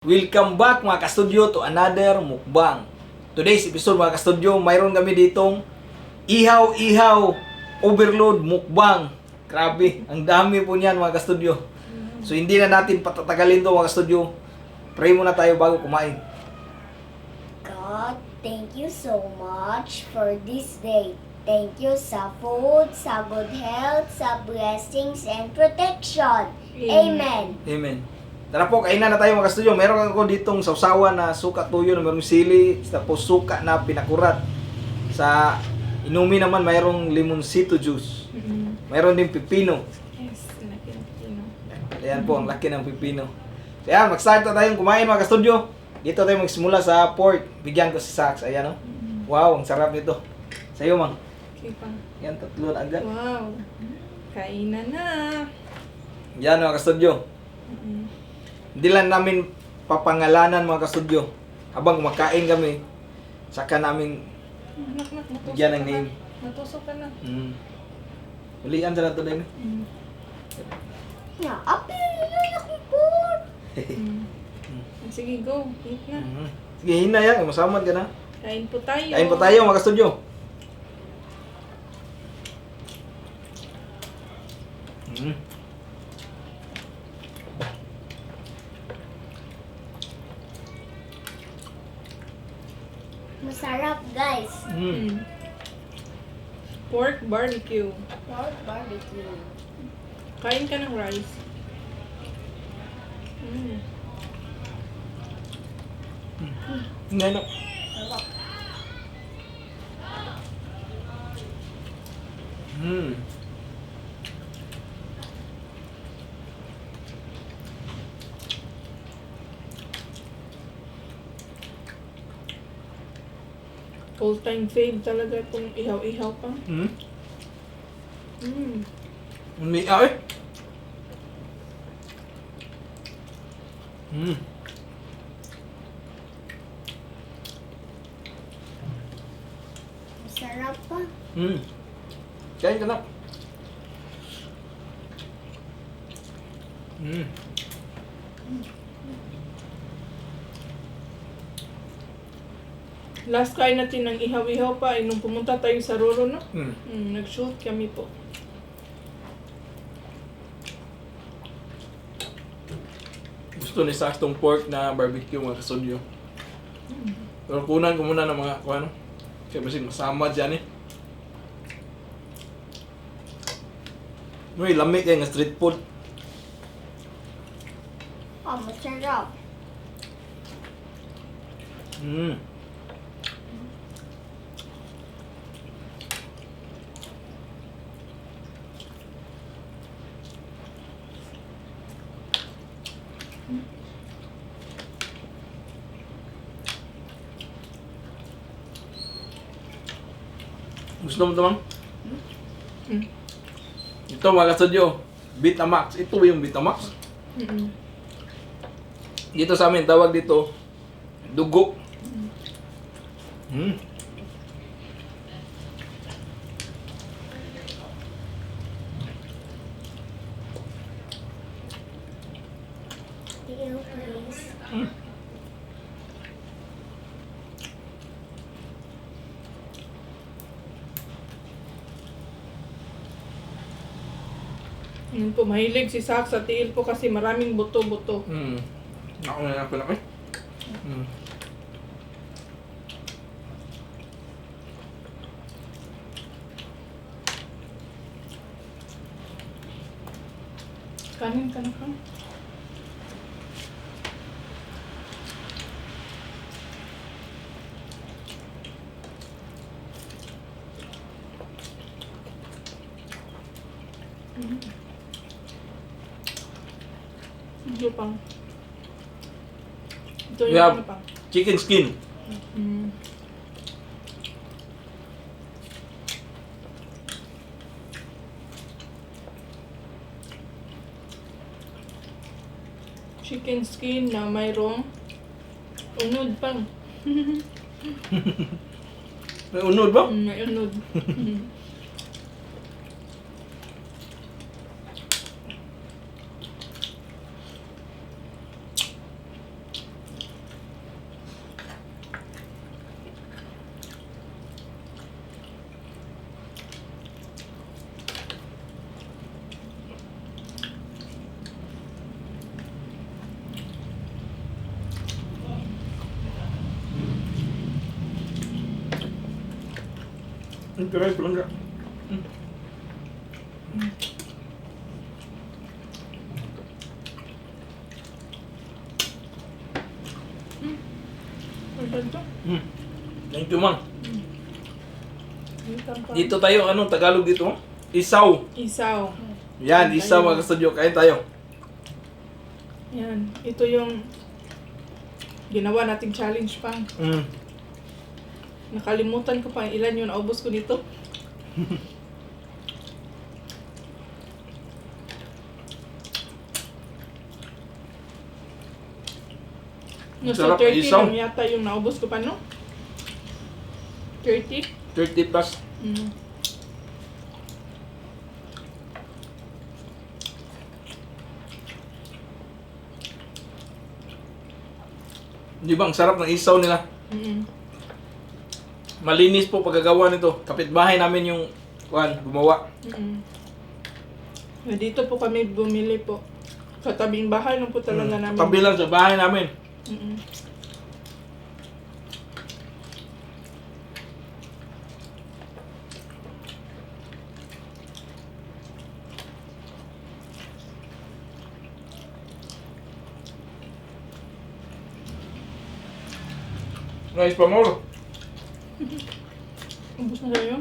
Welcome back, mga kastudio, to another mukbang. Today's episode, mga kastudio, mayroon kami ditong ihaw-ihaw overload mukbang. Grabe, ang dami po niyan, mga kastudio. So hindi na natin patatagalin to, mga kastudio. Pray muna tayo bago kumain. God, thank you so much for this day. Thank you sa food, sa good health, sa blessings and protection. Amen. Amen. Tara po, kainan na tayo, mga kastudio. Meron ako ditong sausawa na suka tuyo na merong sili, tapos suka na pinakurat. Sa inumi naman, mayroong limoncito juice. Mayroon din pipino. Yes, ang laki ng pipino. Ayan po, ang laki ng pipino. So, ayan, mag-start na tayong kumain, mga kastudio. Dito tayo magsimula sa pork. Bigyan ko si Sax. Ayan, oh. Wow, ang sarap nito. Sa'yo, Mang. Okay pa. Yan, tatlo na agad. Wow. Kainan na. Yan, mga kastudio. Hindi lang namin papangalanan, mga kastudio. Habang kumakain kami, saka namin Nak, nak, natusok bigyan ng ka na. name. Natusok ka na. Ulian sa nato din. Na, apil na akong pork. Sige, go. Eat na. Sige, hina yan. Masamad ka na. Kain po tayo. Kain po tayo, mga kastudio. Masarap, guys. Pork barbecue. Pork barbecue. Kain ka ng rice. Hindi na. Sarap. All-time fave talaga itong ihaw-ihaw pa. Umiya eh. Masarap pa. Kain ka na. Last kain natin ng ihaw-ihaw pa ay nung pumunta tayo sa Roro, no? Nag-shoot kami po. Gusto ni Sax tong pork na barbecue, mga kasudyo. Pero kunan ko muna ng mga kung ano. Kaya basig masama dyan eh. Uy, lamig kayo nga street food. Oh, masarap. Gusto mo ito, Ma'am? Mm. Ito, mga kasudyo, Betamax. Ito ba yung Betamax? Mm-mm. Dito sa amin, tawag dito, dugo. Thank you, please. Yun po, mahilig si Sak sa tiil po kasi maraming buto-buto. Ako na ako laki. Kanin ka na ka. Ito pang. Ito yung ano pa. Chicken skin. Chicken skin na mayroong unod pang. May unod ba? May unod. Try ko lang ka. Ang ganito. Thank you, Mang. Welcome pa. Dito tayo, anong Tagalog dito? Mang? Isaw. Isaw. Yan, Kain isaw tayo. mga kastudio. Kain tayo. Yan. Ito yung ginawa nating challenge pa. Nakalimutan ko pa ilan yung naubos ko nito. Nasa Sarap, 30 isaw. lang yata yung naubos ko pa, no? 30? 30 plus. Di ba, ang sarap ng isaw nila. Malinis po pagkagawa nito. Kapitbahay namin yung kuan, gumawa. Dito po kami bumili po. Sa tabing bahay lang po talaga namin. Tabi lang sa bahay namin. Rice pa more. Ubus na tayo.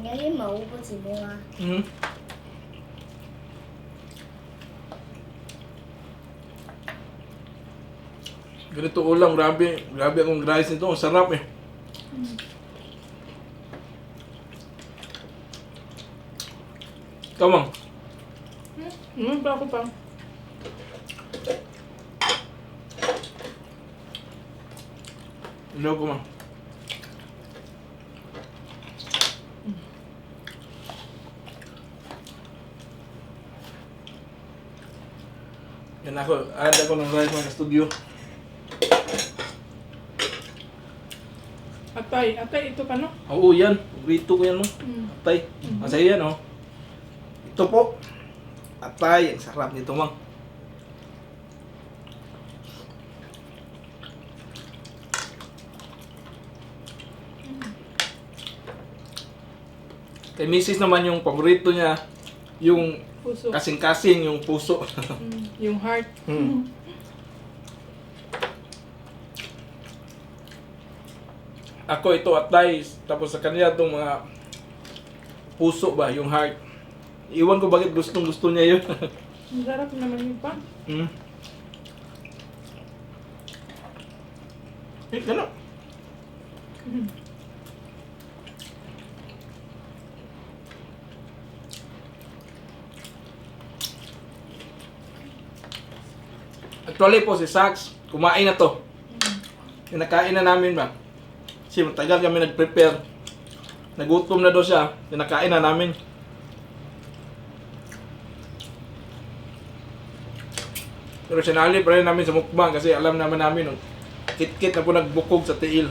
Ngayon, maubos si Bunga. Ganito ulam, grabe. Grabe akong rice nito. Ang sarap eh. Ikaw, Mang. Pa ako pa. Ilaw ko, Mang. Yan ako, add ako ng rice mga studio. Atay. Atay, ito pa, no? Oo, yan. Paborito ko yan, no? Atay. Masaya yan, oh. Ito po. Atay. Ang sarap nito, Mang. Kay Mrs. naman yung paborito niya, yung Puso. kasing-kasing, yung puso. Yung heart. Ako ito atay, tapos sa kanya itong mga puso ba, yung heart. Iwan ko bakit gustong gusto niya yun. Ang sarap naman yung pan. Eh, gano'n. Actually po si Sax, kumain na to. Kinakain na namin ba? Kasi matagal kami nag-prepare. Nagutom na daw siya. Kinakain na namin. Pero sinali pa rin namin sa mukbang kasi alam naman namin nung kit-kit na po nagbukog sa tiil.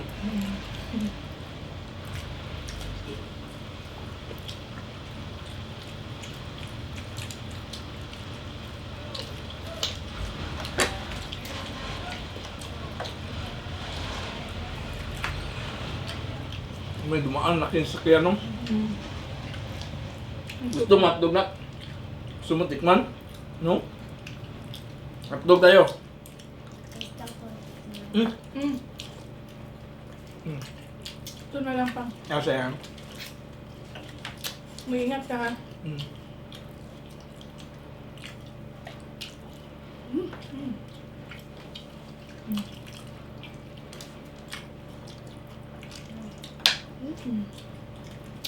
May dumaan na sakyan no? Gusto mo hotdog na? Gusto mo tikman? No? Hotdog tayo. Gusto ko. Ito na lang pa. Kasi yan. Maingat ka ha.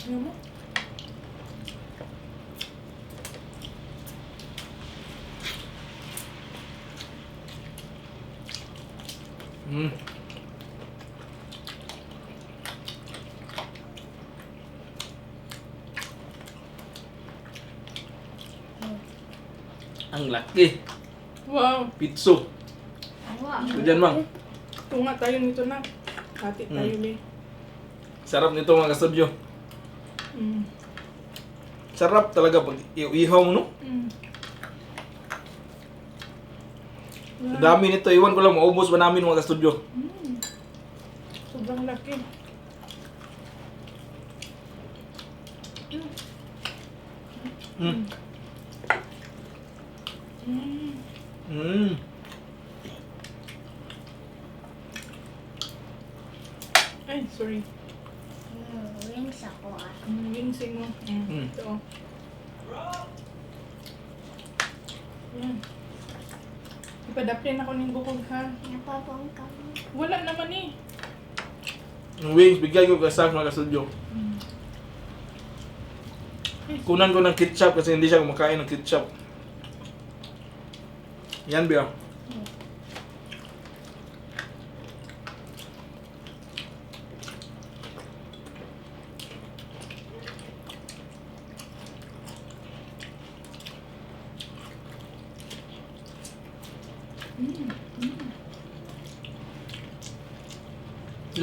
Ayaw mo? Ang laki. Wow. Pitso. Wow. So dyan, Mang. Tunga tayo nito na. Hati tayo, be. Sarap nito mga kastudyo. Sarap talaga pag iihaw mo, no? Ang dami nito. Iwan ko lang, maubos ba namin mga kastudyo. Sobrang laki. Ay, sorry. Wings ako ah. Yung sing mo. Ito. Oh. Yan. Ipadaplin ako ng bukog ha. Napapong ka mo. Wala naman eh. Yung wings, bigay ko kay Saf, mga kastudyo. Kunan ko ng ketchup kasi hindi siya kumakain ng ketchup. Yan, Bea.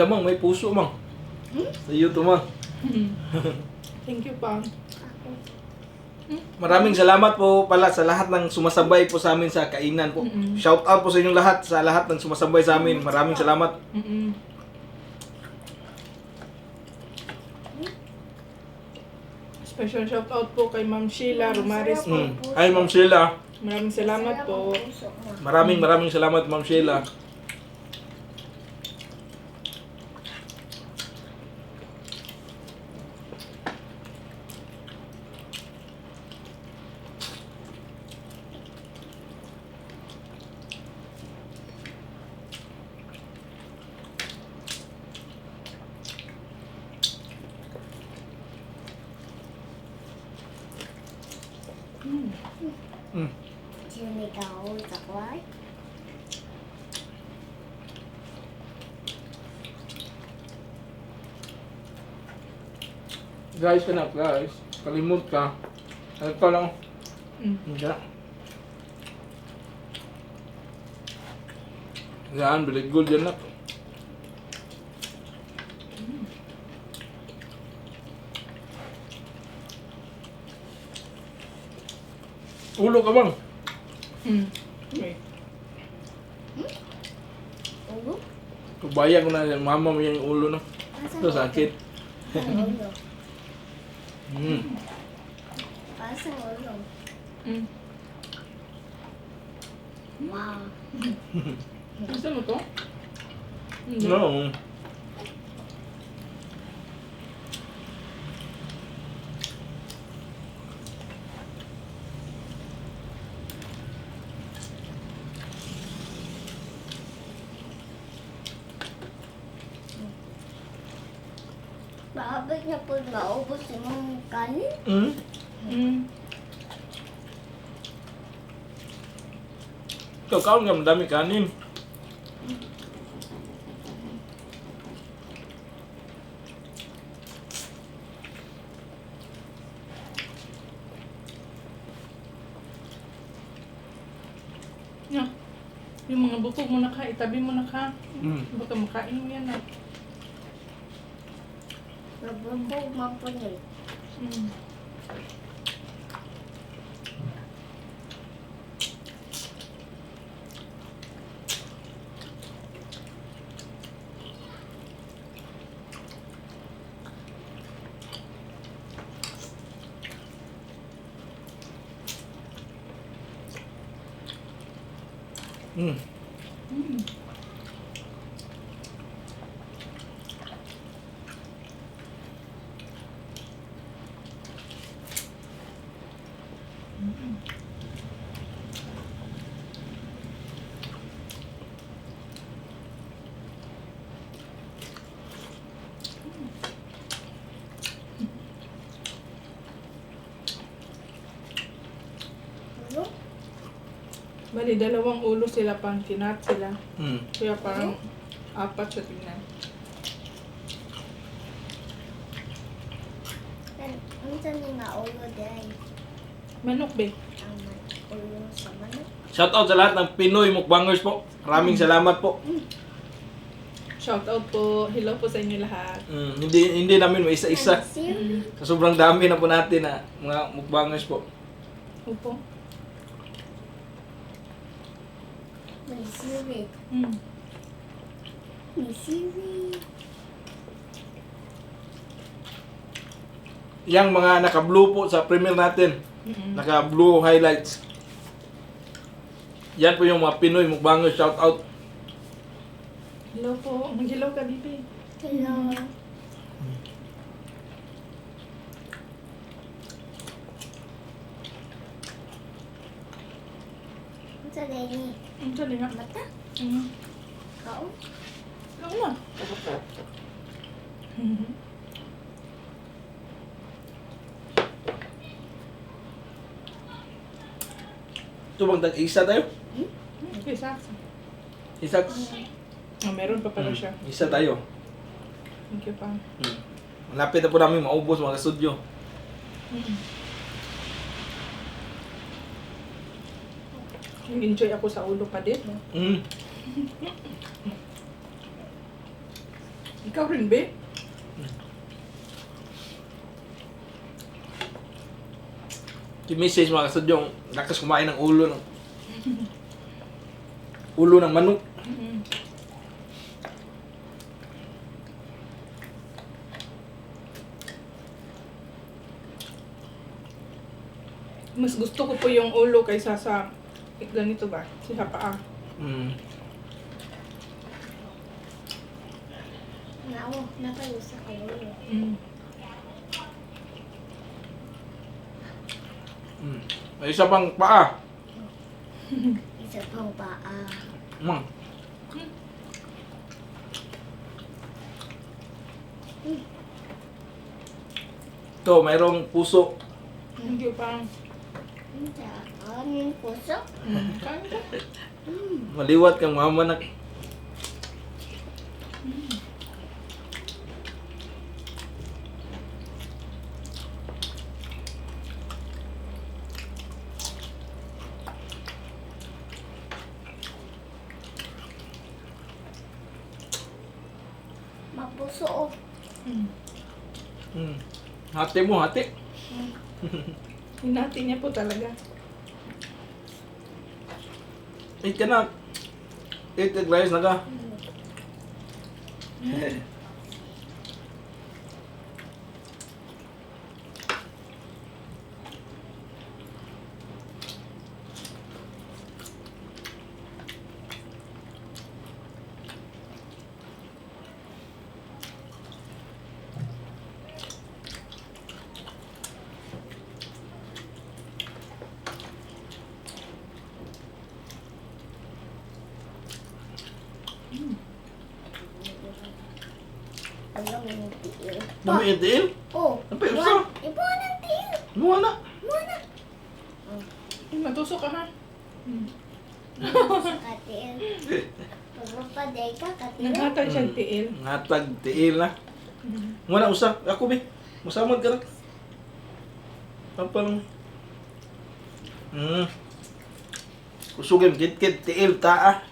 Lamang, may puso, mang. Sa iyo to, mang. Thank you pa. Ako. Maraming salamat po pala sa lahat ng sumasabay po sa amin sa kainan po. Shout out po sa inyong lahat, sa lahat ng sumasabay sa amin. Maraming salamat. Special shout out po kay Ma'am Sheila Romares po. Ay, Ma'am Sheila. Maraming salamat Sarap po. ang puso mo. Maraming maraming salamat, Ma'am Sheila. Sinigaw sa kway. Guys ka na, guys. Kalimut ka. Ano ka lang? Hindi. Yan, very good yan na. Ulo ka bang? Wait. Ulo? Kubaya ko na yung mama mo yung ulo na. Asa Ito sakit. Ang ulo. Asa ulo. Wow. Gusto mo to? Hindi. No. Bakit na po maubos yung kanin? Ikaw, kaon nga madami kanin. Yeah. Yung mga bukog mo na ka, itabi mo na ka. Baka makain mo yan ah. Mabubog man po niya. Ulo? Bali, dalawang ulo sila pang kinat sila. Kaya parang apat siya tingnan. Unsa ni nga ulo day? Manok be. Ang ulo sa manok. Shout out sa lahat ng Pinoy mukbangers po. Maraming salamat po. Shout out po. Hello po sa inyo lahat. Hindi hindi namin maisa-isa. Siri. Sa sobrang dami na po natin na mga mukbangers po. Opo. May siri. May seaweed. Yang mga naka-blue po sa premiere natin. Naka-blue highlights. Yan po yung mga Pinoy mukbangers. Shout out. Hello po. Mag-hello ka, Bibi. Hello. Sa daddy? Ang sali nga. Mata? Mm. Kao? Hello na. Ito bang tag-isa tayo? Isa. Isa. Oh, meron pa pala siya. Isa tayo. Thank you pa. Malapit na po namin maubos mga studio. Nag-enjoy ako sa ulo pa din. No? Ikaw rin, be? Si Mrs. mga studio, lakas kumain ng ulo ng manok. Mas gusto ko po yung ulo kaysa sa ganito ba? Sa paa. Nao, napayusa kayo. May isa pang paa. Isa pang paa. Ito, mayroong puso. Thank you pa. Ano yung puso? Kain ka. Maliwat kang mama na. Mapuso oh. Hati mo, hati. Hinati niya po talaga. Eat ka na. Eat egg rice na ka. Ano yung tiil? Dami yung tiil. Oh, Ano pa yung isa? Ibo ng tiil. Muha na. Muna. Ay, matusok ka ha. Sa katiil. Pagpapaday ka, katiil. Naghatag siya ng tiil. Ngatag tiil na. Muha na usa. Ako be. Musamad ka na. Apa lang. Kusugin kit-kit tiil taa.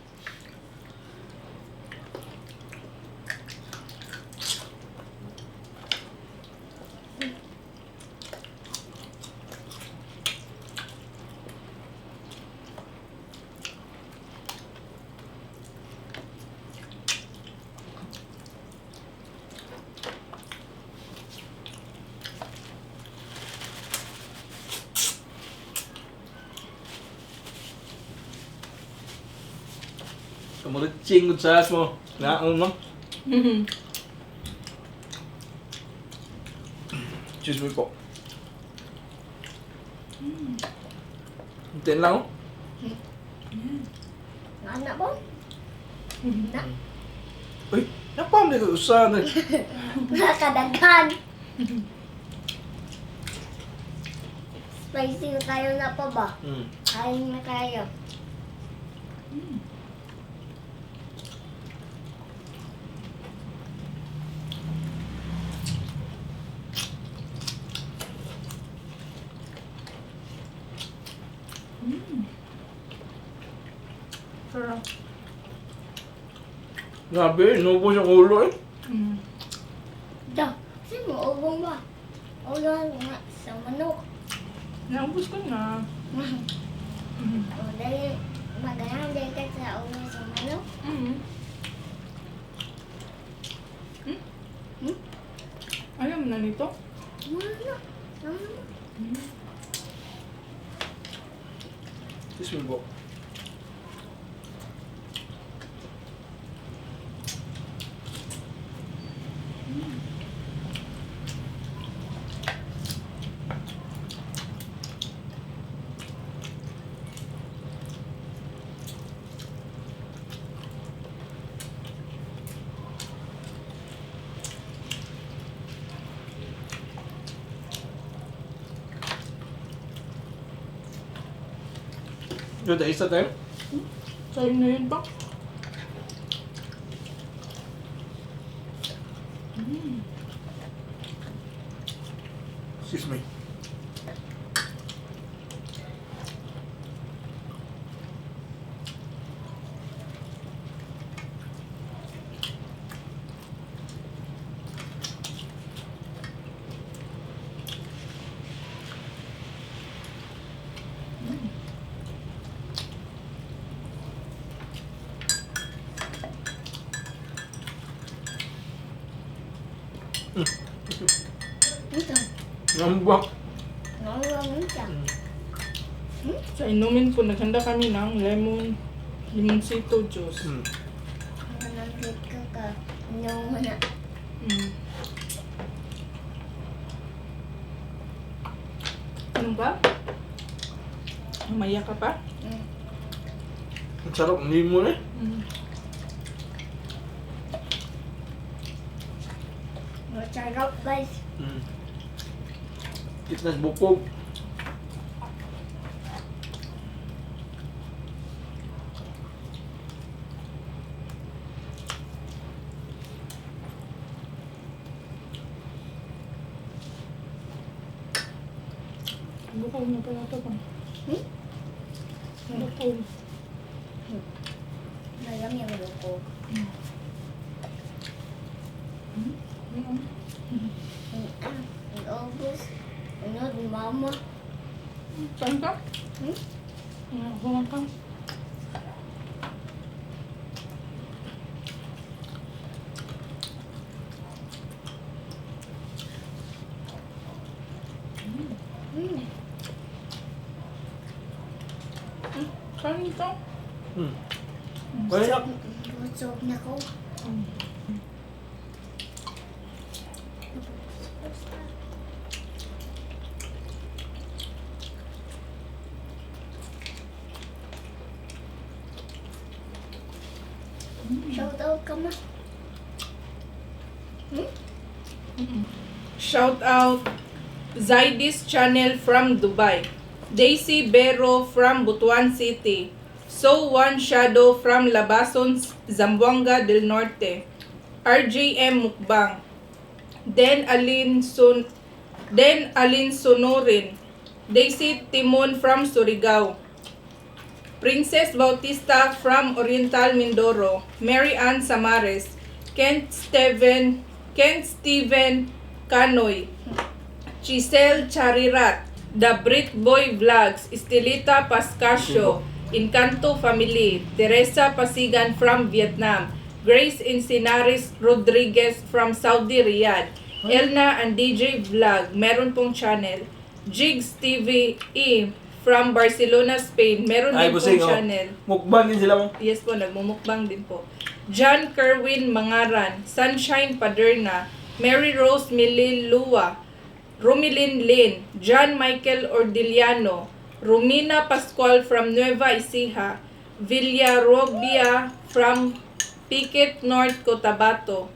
Kamuritsing gud sa mo. Naon mo. Excuse me po. Hintayin lang oh. Anak mo? Na. Uy, napam ko usa na. Nakadaghan. Spicy na tayo na pa ba? Kain na tayo. Sarap. Grabe, inubos yung ulo eh. Da, sino mo ubong ba? Ulo nga sa manok. Naubos ko na. O, dahil magandang dahil ka sa ulo sa manok. Na nito? Wala. Tama na. This will go. Yun, isa tayo. Sa'yo na yun pa. Excuse me. Ito. Nambak. Nawala siya. Sa inumin po, naghanda kami ng lemon, limoncito juice. Ang ka ka. Inom mo na. Ano ba? Mamaya ka pa? Ang sarap, hindi mo na eh. Masarap, guys. Kitnas bukog. Bukog na pala ito pa. Hmm? Bukog. Malam yung lukog. Ang August. Ano, mama. Saan ka? Hmm? Huwag ka. Saan ito? Kaya, Busog na ko. Shout out ka, ma. Shout out Zaidis Channel from Dubai. Daisy Bero from Butuan City. So One Shadow from Labason, Zamboanga del Norte. RJM Mukbang. Den Alin Sonorin. Daisy Timon from Surigao. Princess Bautista from Oriental Mindoro, Mary Ann Samares, Kent Steven Canoy, Giselle Charirat, The Brit Boy Vlogs, Estelita Pascasio, Encanto Family, Teresa Pasigan from Vietnam, Grace Encinares Rodriguez from Saudi Riyadh, Elna and DJ Vlog, meron pong channel, Jigs TV E from Barcelona, Spain, meron Ay, din pong busing, oh. channel. Mukbang din sila mo. Yes po, nagmumukbang din po. John Kerwin Mangaran, Sunshine Paderna, Mary Rose Mililua, Romilin Lin, John Michael Ordiliano, Romina Pascual from Nueva Ecija, Villarobia from Piquet North Cotabato,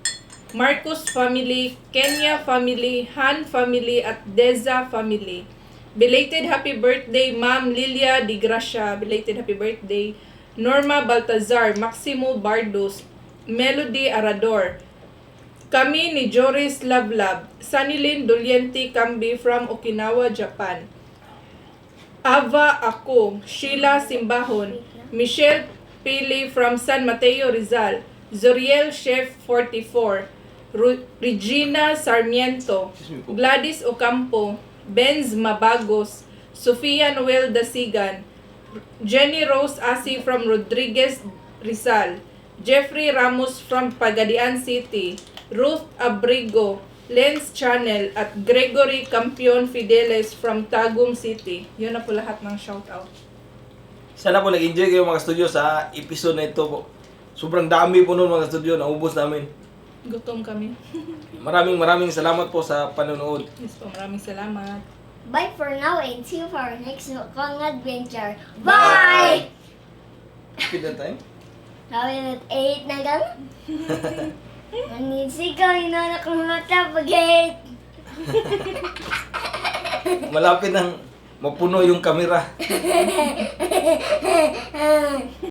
Marcos Family, Kenya Family, Han Family, at Deza Family. Belated happy birthday, Ma'am Lilia Di Gracia. Belated happy birthday. Norma Baltazar, Maximo Bardos, Melody Arador. Kami ni Joris Lavlab, Sanilin Doliente Kambi from Okinawa, Japan. Ava Ako, Sheila Simbahon, Michelle Pili from San Mateo, Rizal, Zuriel Chef 44, Regina Sarmiento, Excuse me po. Gladys Ocampo, Benz Mabagos, Sofia Noel Dasigan, Jenny Rose Asi from Rodriguez Rizal, Jeffrey Ramos from Pagadian City, Ruth Abrigo, Lens Channel, at Gregory Campion Fideles from Tagum City. Yun na po lahat ng shoutout. Sana po nag-enjoy kayo, mga studio, sa episode na ito po. Sobrang dami po nun, mga studio, naubos namin. Gutom kami. Maraming maraming salamat po sa panonood. Yes po, maraming salamat. Bye for now and see you for our next mukbang adventure. Bye! Speed na time. Sabi na 8 na gang. Nanisigaw, inanak ng mata pag 8. Malapit ng mapuno yung kamera.